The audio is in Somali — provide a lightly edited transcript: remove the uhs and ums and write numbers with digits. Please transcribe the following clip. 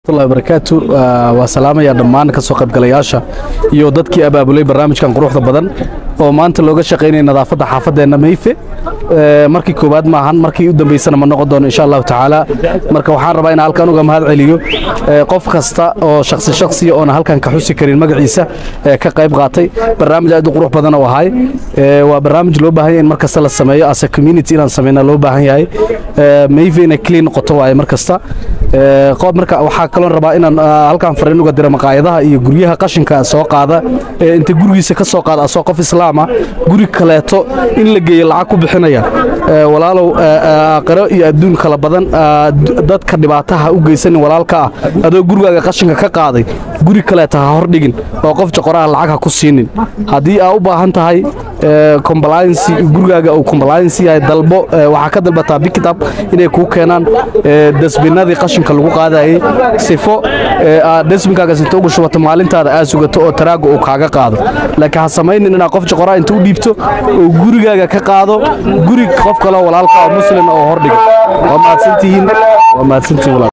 Warahmatullahi wabarakaatu. Waa salaamaya dhammaan ka soo qaybgalayaasha iyo dadkii abaabulay barnaamijkan quruxda badan oo maanta looga shaqaynaya nadaafadda xaafadeenna Mayfair. Markii koowaad maahan, markii u dambeysana ma noqon doono, insha Allahu tacaala. Marka waxaan rabaa inaan halkan uga mahad celiyo qof kasta oo shakhsi shakhsiya oona halkan ka xusi karin magaciisa ka qayb qaatay. Barnaamij aad u qurux badan oo ahay waa barnaamij loo baahan yahay in mar kasta la sameeyo, as a community inaan sameyna loo baahan yahay. Mayfair inay clean noqoto waaye mar kasta. Qof marka waxaa kaloo rabaa inaan halkan fariin uga diro maqaayadaha iyo guryaha qashinka soo qaada ee inta gurigiisa ka soo qaada asoo qof islaama guri kaleeto in la geeyo lacag ku bixinaya. Walaalow, aakhiro iyo adduun kala badan dadka dhibaataha u geysanin walaalka ah. Adoo gurigaaga qashinka ka qaaday, guri kaleeta ha hordhigin oo qof joqoraha lacag ha ku siinin. Haddii aa u baahan tahay compliance, gurigaaga uu compliance yahay, dalbo, waxaa ka dalbataa Pikitup inay kuu keenaan dustbinadii qashinka lagu qaadayay, sifo aad dustbinkaagas inta ugu shubato maalintaada aad sugato oo taraaga uu kaaga qaado. Laakiin ha samaynin inaad qof joqoraa inta u dhiibto oo gurigaaga ka qaado guri qof kaloo walaalka oo muslim oo hordhigo. Waa mahadsantihiin, waa mahadsantihiin walaal.